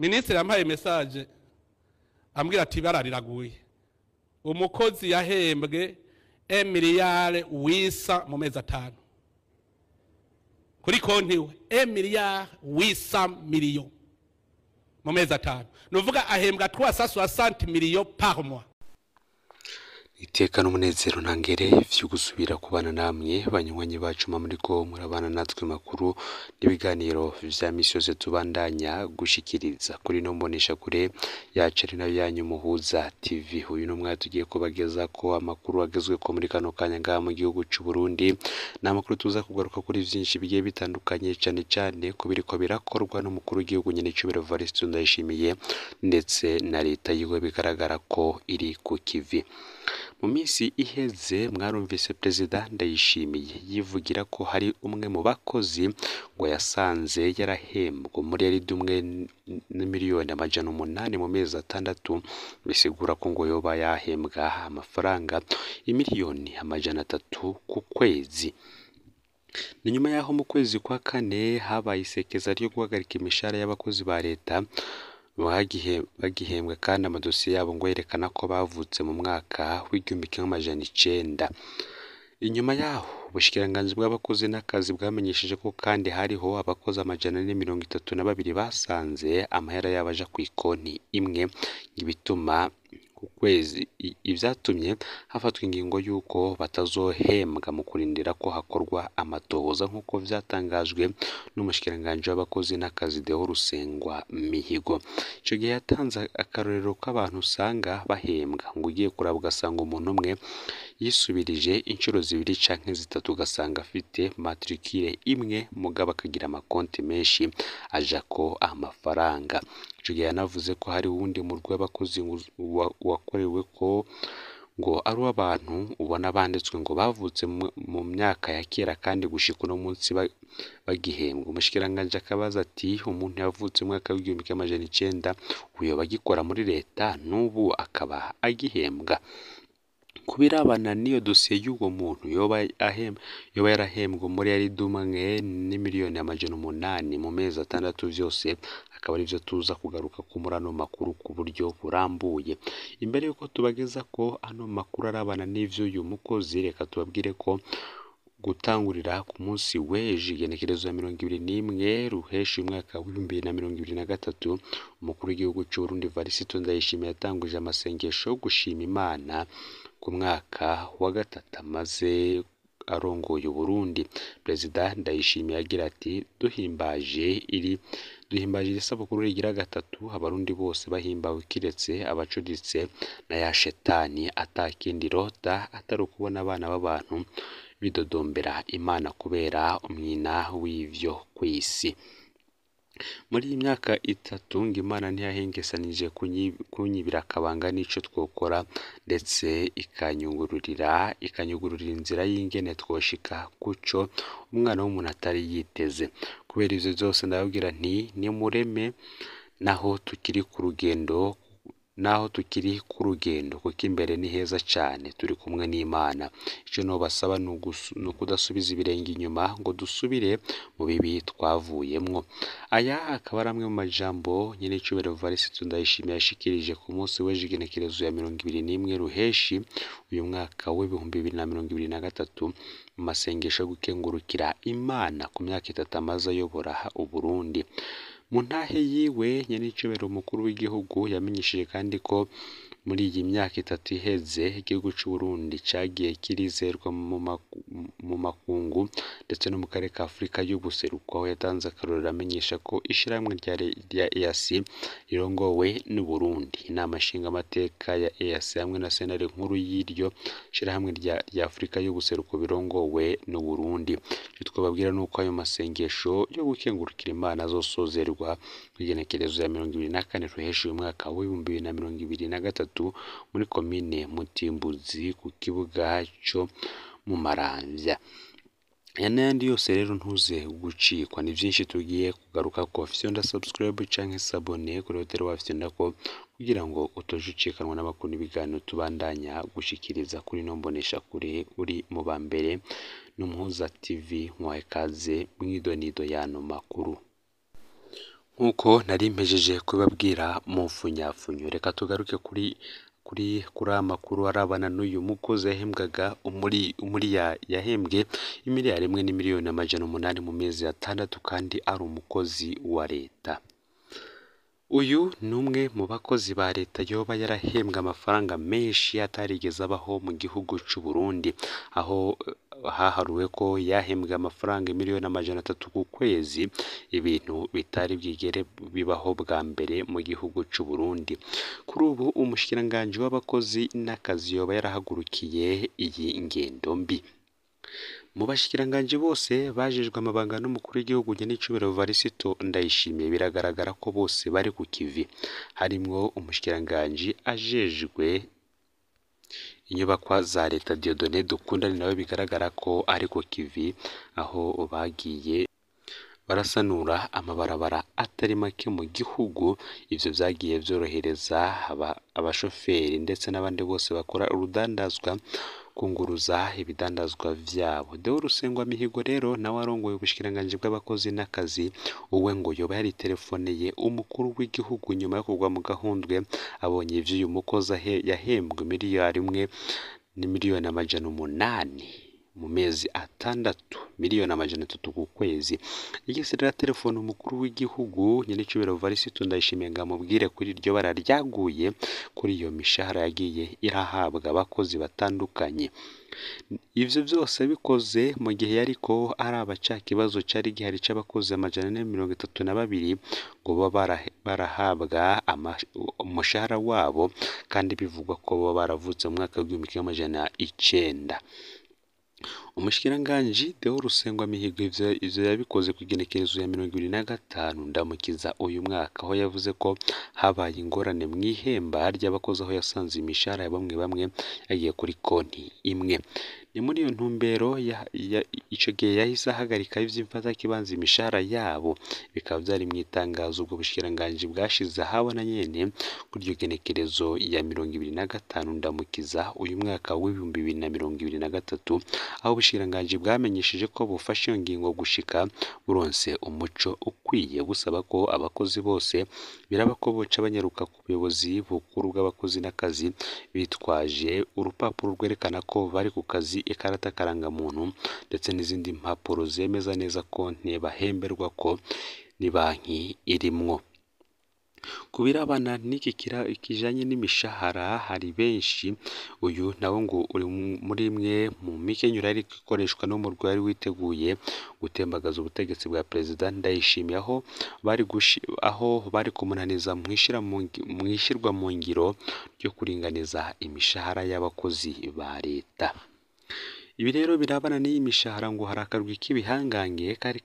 Minisitiri yampaye message ambwira ati ibara riraguye, umukozi yahembwe 1 milliard 800 mu mezi 5 kuri konti we, 1 milliard 800 millions mu mezi 5, ni uvuga ahembwa 360 millions par mois. Iteka n'umunezero ntangere vyo gusubira kubana namwe, banywanyi bacu muriko murabana natwe, makuru n'ibiganiro vya misi yose tubandanya gushikiriza kuri no mbonesha kure yacu, ari nayo yanyu Muhuza TV. Uyu n'umwanya tugiye kubageza ko amakuru agezweko muri kano kanya ngaha mu gihugu c'u Burundi. Ni amakuru tuza kugaruka kuri vyinshi bigiye bitandukanye, cane cane ku biriko birakorwa n'umukuru w'igihugu nyen'icubahiro Evariste Ndayishimiye ndetse na leta yiwe, bigaragara ko iri ku kivi. Mu minsi iheze mwarumvise Perezida Ndayishimiye yivugira ko hari umwe mu bakozi ngo yasanze yarahembwa 1 miliyaridi n'800 miliyoni mu mezi 6, bisigura ko ngo yoba yahembwa amafaranga 300 miliyoni ku kwezi. Ni nyuma y'aho mu kwezi kwa kane habaye isekeza ryo guhagarika imishahara y'abakozi ba leta bagihembwa, kandi amadosiye yabo ngo yerekana ko bavutse mu mwaka w'1900. Inyuma yaho ubushikiranganji bw'abakozi n'akazi bwamenyesheje ko kandi hariho abakozi 432 basanze amahera yabo aja kw'ikonti imwe, ibituma ku kwezi, ivyatumye hafatwa ingingo y'uko batazohembwa mu kurindira ko hakorwa amatohoza, nk'uko vyatangajwe n'umushikiranganji w'abakozi n'akazi Deo Rusengwa Mihigo. Ico gihe yatanze akarorero k'abantu usanga bahembwa, ngo ugiye kuraba ugasanga umuntu umwe yisubirije inshuro zibiri canke zitatu, ugasanga afite matricule imwe mugabo akagira amakonti menshi ajako amafaranga. Ico gihe yanavuze ko hari uwundi murwi w'abakozi wakorewe ko ngo ari uw'abantu ubona banditswe ngo bavutse mu myaka ya kera kandi gushika uno munsi bagihembwa. Umushikiranganji akabaza ati: "Umuntu yavutse mu mwaka w'1900 ubu yoba agikora muri leta n'ubu akaba agihembwa?" Ku birabana n'iyo dosiye y'uwo muntu yoba yarahembwe 1 miliyari n'800 miliyoni mu mezi 6, vyose akaba arivyo tuza kugaruka ko muri ano makuru ku buryo burambuye. Imbere y'uko tubageza ko ano makuru arabana n'ivy'uyu mukozi, reka tubabwire ko gutangurira ku munsi w'ejo, igenekerezo ya 21 Ruheshi umwaka w'2023, umukuru w'igihugu c'Uburundi Evariste Ndayishimiye yatanguje amasengesho yo gushima Imana ku mwaka wa gatatu amaze arongoye Uburundi. Perezida Ndayishimiye agira ati: Duhimbaje iri sabukuru rigira gatatu, abarundi bose bahimbawe kiretse abacuditse na ya shetani atakindi irota atari ukubona abana b'abantu bidodombera Imana kubera umwina w'ivyo kw'isi. Muri iyi myaka 3 ngo Imana ntiyahengesanije kunyibira akabanga n'ico twokora, ndetse ikanyugururira inzira y'ingene twoshika kuco umwana w'umuntu atari yiteze. Kubera ivyo vyose ndababwira nti nimureme naho tukiri ku rugendo, kuko imbere ni heza cane turi kumwe n'Imana. Ico nobasaba ni ukudasubiza ibirenge inyuma ngo dusubire mu bibi twavuyemwo." Aya akaba ari amwe mu majambo nyen'icubahiro Evariste Ndayishimiye yashikirije ku munsi w'ejo, igenekerezo ya 21 Ruheshi uyu mwaka w'2023, mu masengesho yo gukengurukira Imana ku myaka 3 amaze ayobora Uburundi. Mu ntahe yiwe, nyen'icubahiro umukuru w'igihugu yamenyesheje kandi ko muri iyi myaka 3 iheze igihugu c'Uburundi cagiye kirizerwa mu makungu ndetse no mu karere ka Afurika y'ubuseruko, aho yatanze akarorero amenyesha ko ishirahamwe rya EAC rirongowe n'Uburundi, inama nshingamateka ya EAC hamwe na sentare nkuru y'iryo shirahamwe rya Afurika y'ubuseruko birongowe n'Uburundi. Ico twobabwira nuko ayo masengesho yo gukengurukira Imana azosozerwa kw'igenekerezo ya 24 Ruheshi uyu mwaka w'2023 muri komine Mutimbuzi ku kibuga co mu Maramvya. Aya n'ayandi yose rero ntuze gucikwa, ni vyinshi tugiye kugarukako. Fyonda subscribe canke s'abonner kuri hoteli wafyondako kugira ngo utoje ucikanwa n'amakuru n'ibiganiro tubandanya gushikiriza kuri ino mboneshakure, uri mu ba mbere n'Umuhuza TV. Nkwaye ikaze mw'idonido y'ano makuru. Nk'uko nari mpejeje kubabwira mu mfunyafunyo, reka tugaruke kuri aya makuru arabana n'uyu mukozi yahembwaga yahembwe imiliyari 1 n'imiliyoni 800 mu mezi 6 kandi ari umukozi wa leta. Uyu ni umwe mu bakozi ba leta yoba yarahembwe amafaranga menshi atarigeze abaho mu gihugu c'u Burundi, aho haharuwe ko yahembwe amafaranga miliyoni 300 ku kwezi, ibintu bitari bwigere bibaho bwa mbere mu gihugu c'u Burundi. Kuri ubu umushikiranganji w'abakozi n'akazi yoba yarahagurukiye iyi ngendo mbi. Mu bashikiranganji bose bajejwe amabanga n'umukuru w'igihugu nyenicubahiro Varisito Ndayishimiye, biragaragara ko bose bari ku kivi, harimwo umushikiranganji ajejwe inyubakwa za leta Dieudonné Dukundane, nawe bigaragara ko ari ku kivi, aho bagiye barasanura amabarabara atari make mu gihugu. Ivyo vyagiye vyorohereza abashoferi ndetse n'abandi bose bakora urudandazwa kunguruza ibidandazwa vyabo. Deo Rusengwamihigo rero nawe arongoye ubushikiranganji bw'abakozi n'akazi, uwe ngo yoba yariterefoneye umukuru w'igihugu nyuma yo kugwa mu gahundwe abonye ivy'uyu mukozi yahembwe miliyari 1 n'imiliyoni 800 mu mezi 6, miliyoni 300 ku kwezi. Yigeze rero telefone umukuru w'igihugu nyenicubahiro Varisito Ndayishimiye ngo amubwire kuri iryo bara ryaguye kuri iyo mishahara yagiye irahabwa abakozi batandukanye. Ivyo vyose bikoze mu gihe yariko araba ca kibazo cari gihari c'abakozi 432 ngo baba barahabwa umushahara wabo, kandi bivugwa ko baba baravutse mu mwaka w'1900. Umushikiranganji Deo Rusengwamihigo ivyo yabikoze ku igenekerezo ya 25 Ndamukiza uyu mwaka, aho yavuze ko habaye ingorane mw'ihemba ry'abakozi, aho yasanze imishahara ya bamwe bamwe yagiye kuri konti imwe. Ni muri iyo ntumbero ico gihe yahise ahagarika ivy'imfatakibanza imishahara yabo, bikaba vyari mw'itangazo ubwo bushikiranganji bwashize ahabona nyene kuri iryo genekerezo ya 25 Ndamukiza uyu mwaka w'2023, aho ubushikiranganji bwamenyesheje ko bufashe iyo ngingo gushika buronse umuco ukwiye, busaba ko abakozi bose biraba ko boca banyaruka ku buyobozi bukuru bw'abakozi n'akazi bitwaje urupapuro rwerekana ko bari ku kazi, ikarata karangamuntu ndetse n'izindi mpapuro zemeza neza konti bahemberwa ko ni banki irimwo. Ku birabana n'iki kijanye n'imishahara hari benshi, uyu nawe ngo uri muri imwe mu mikenyero yariko ikoreshwa n'umurwi wari witeguye gutembagaza ubutegetsi bwa Perezida Ndayishimiye, aho bari kumunaniza mw'ishirwa mu ngiro ryo kuringaniza imishahara y'abakozi ba leta. Ibi rero birabana n'iyi mishahara ngo hari akarwi k'ibihangange kari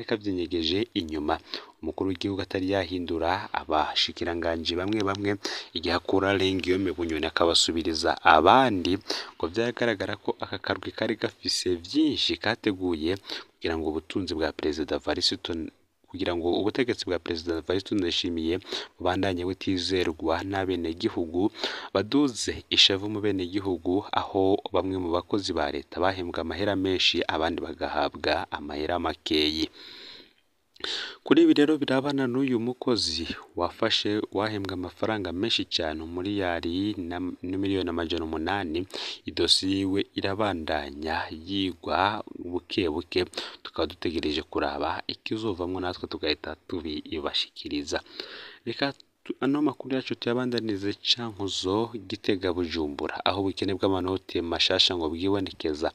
kavyinyegeze inyuma umukuru w'igihugu atari yahindura abashikiranganji bamwe bamwe, igihe akura Guillaume Bunyoni akabasubiriza abandi, ngo vyagaragara ko aka karwi kari gafise vyinshi kateguye kugira ngo ubutunzi bwa Perezida Varisito kugira ngo ubutegetsi bwa Perezida Varisito Ndayishimiye bubandanye butizerwa n'abenegihugu, baduze ishavu mu benegihugu, aho bamwe mu bakozi ba leta bahembwa amahera menshi abandi bagahabwa amahera makeyi. Kuri ibi rero birabana n'uyu mukozi wafashe wahembwa amafaranga menshi cyane, umuriyari n'imiliyoni 800, idosiye yiwe irabandanya yigwa buke buke, tukaba dutegereje kuraba ikizovamwo natwe tugahita tubibashikiriza. Reka ano makuru yacu tuyabandanirize Cankuzo, Gitega, Bujumbura, aho ubukene bw'amanoti mashasha ngo bwibonekeza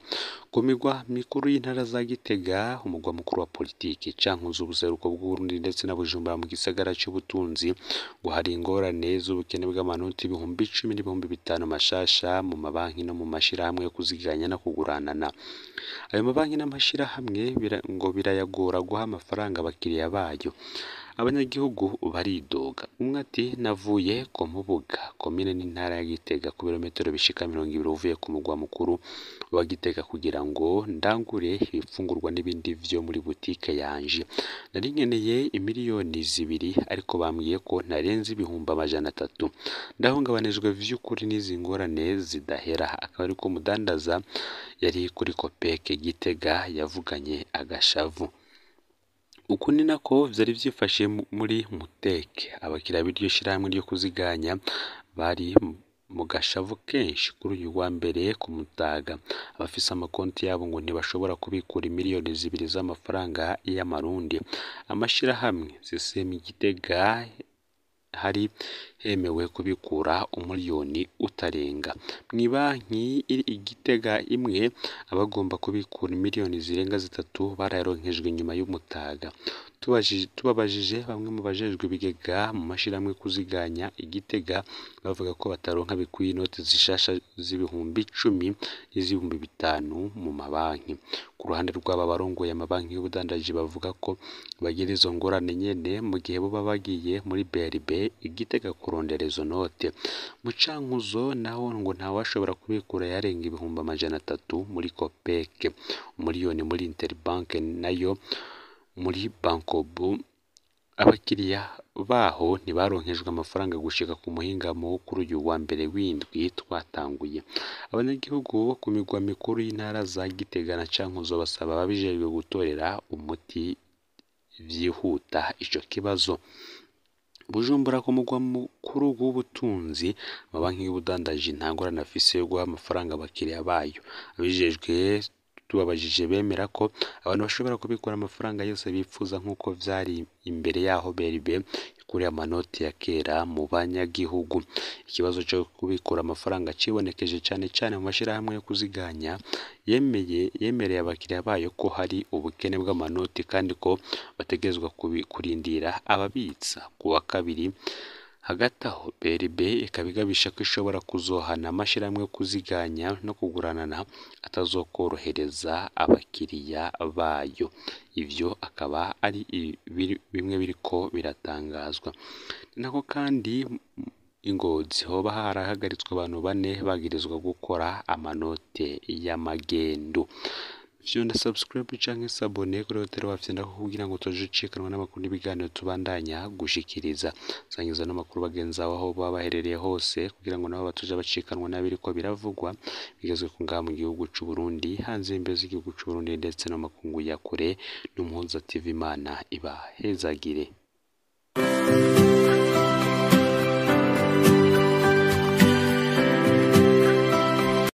ku migwa mikuru y'intara za Gitega, umugwa mukuru wa politiki, Cankuzo, ubuseruko bw'Uburundi ndetse na Bujumbura mu gisagara c'ubutunzi, ngo hari ingorane z'ubukene bw'amanoti 10,000 n'ibihumbi 5,000 mashasha mu mabanki no mu mashirahamwe yo kuziganya no kuguranana. Ayo mabanki n'amashirahamwe ngo birayagora guha amafaranga abakiriya bayo. Abanyagihugu baridoga. Umwe ati navuye ku Mubuga, komine n'intara ya Gitega, ku birometero bishika 20 uvuye ku mugwa mukuru wa Gitega, kugira ngo ndangure ibifungurwa n'ibindi vyo muri butike yanje. Nari nkeneye imiliyoni 2 ariko bambwiye ko ntarenze 300,000. Ndahungabanijwe vy'ukuri n'izi ngorane zidahera. Akaba ariko umudandaza yari kuri Kopeke Gitega yavuganye agashavu. Uku ni nako vyari vyifashe muri Muteke. Abakiriya b'iryo shirahamwe ryo kuziganya bari mu gashavu kenshi kuri uyu wa mbere ku Mutaga. Abafise amakonti yabo ngo ntibashobora kubikura 2 miliyoni z'amafaranga y'amarundi. Amashirahamwe CCM Gitega hari hemewe kubikura 1 miliyoni utarenga. Mw'ibanki iri i Gitega imwe, abagomba kubikura 3 miliyoni barayaronkejwe nyuma y'umutaga. Tubabajije bamwe mu bajejwe ibigega mu mashirahamwe kuziganya i Gitega, bavuga ko bataronka bikwiye inoti zishasha z'10 000 n'iz'ibihumbi 5 mu mabanki. Ku ruhande rw'aba barongoye amabanki y'ubudandaji, bavuga ko bagira izo ngorane nyene mu gihe boba bagiye muri BRB i Gitega kurondera izo note. Mu Cankuzo naho ngo ntawashobora kubikura yarenga 300 000 muri Copec, 1 miliyoni muri Interbank, nayo muri Bancobu abakiriya baho ntibaronkejwe amafaranga gushika ku muhingamo wo kuri uyu wa mbere w'indwi twatanguye. Abanyagihugu bo ku migwa mikuru y'intara za Gitega na Cankuzo basaba ababijejwe gutorera umuti vyihuta ico kibazo. Bujumbura, ku mugwa mukuru w'ubutunzi, amabanki y'ubudandaji nta ngorane afise yo guha amafaranga abakiriya bayo. Ababijejwe tubabajije bemera ko abantu bashobora kubikura amafaranga yose bipfuza nk'uko vyari imbere yaho BRB ikuriye amanoti ya kera mu banyagihugu. Ikibazo co kubikura amafaranga cibonekeje cane cane mu mashirahamwe yo kuziganya yemeye yemereye abakiriya bayo ko hari ubukene bw'amanoti kandi ko bategerezwa kurindira ababitsa ku wa kabiri. Hagati aho, BRB ikaba igabisha ko ishobora kuzohana amashirahamwe yo kuziganya no kuguranana atazokorohereza abakiriya bayo. Ivyo akaba ari bimwe biriko biratangazwa. Ni nako kandi i Ngozi hoba harahagaritswe abantu bane bagirizwa gukora amanote y'amagendu. Fyonda subscribe canke s'abonner kuri hoteli wafyondako kugira ngo utaje ucikanwa n'amakuru n'ibiganiro tubandanya gushikiriza. Sangiza n'amakuru bagenzi bawe aho baba baherereye hose kugira ngo nabo bataja bacikanwa n'abiriko biravugwa bigezwe ngaha mu gihugu c'u Burundi, hanze y'imbibe z'igihugu c'u Burundi ndetse no mu makungu ya kure. N'Umuhuza TV, Imana ibahezagire.